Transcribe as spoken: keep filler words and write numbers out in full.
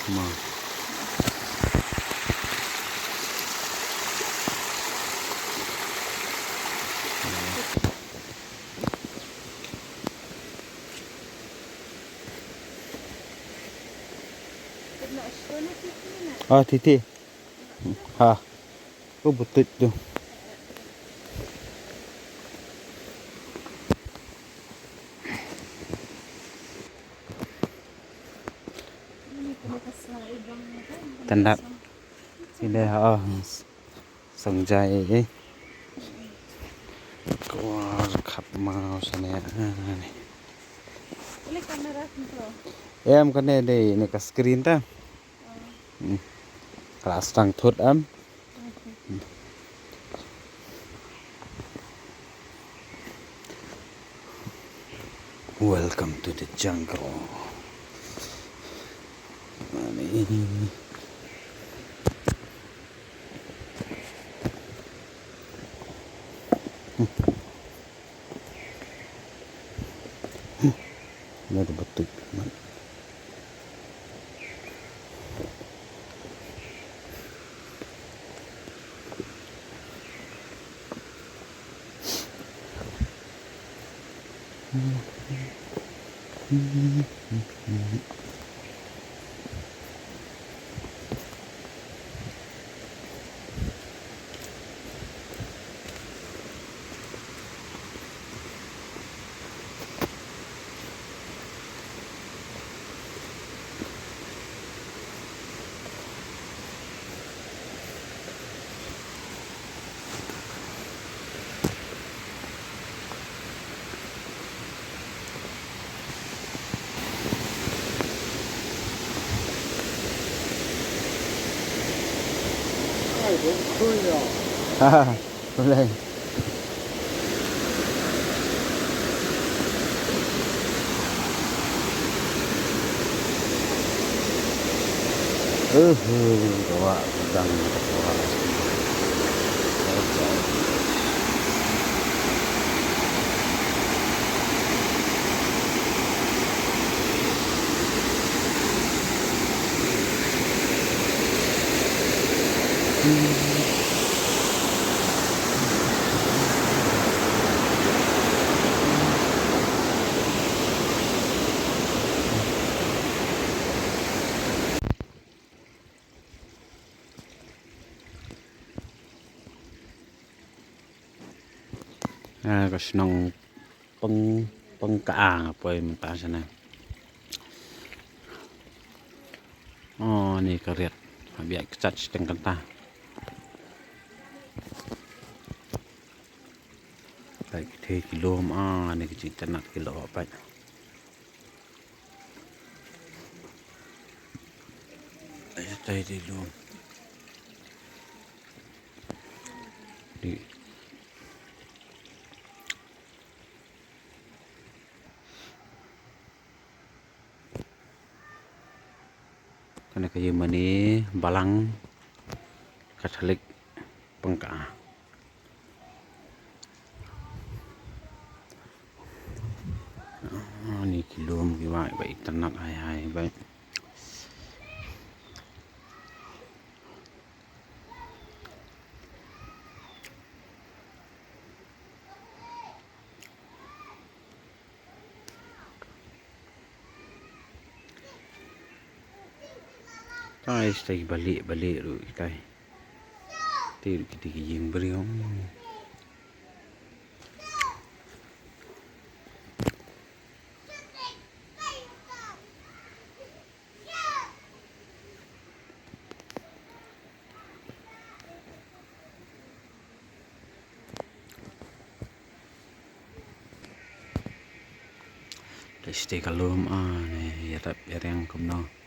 Ma. Ah, titi. Ha. Ko butut tu. Tandap. Sida ha. Sangjai eh. Kwah khat mau sana ni. Em kane dei ni ka screen ta. Hmm. Kelas tang thut am. Welcome to the jungle. Mani. Another butut. Ah, ka shnong Peng, Pengka nga poi mynta shane. Oh, ni ka riat. Hap ïa kjat shiteng kynta. Peit ki thei ki lum, ah, ni ki jingtynat ki lum peit. Ai, thei ki lum. Di. Kane ka ïing mane Balang Katholik Pengka. Ah, ni ki lum ki wah ba itynnat hai hai ba. Tai stai balik balik ruh tai. Ti ruh kita ki ïing briew. Te sdei ka lum, ah, ne, ïarap ïariang kumno.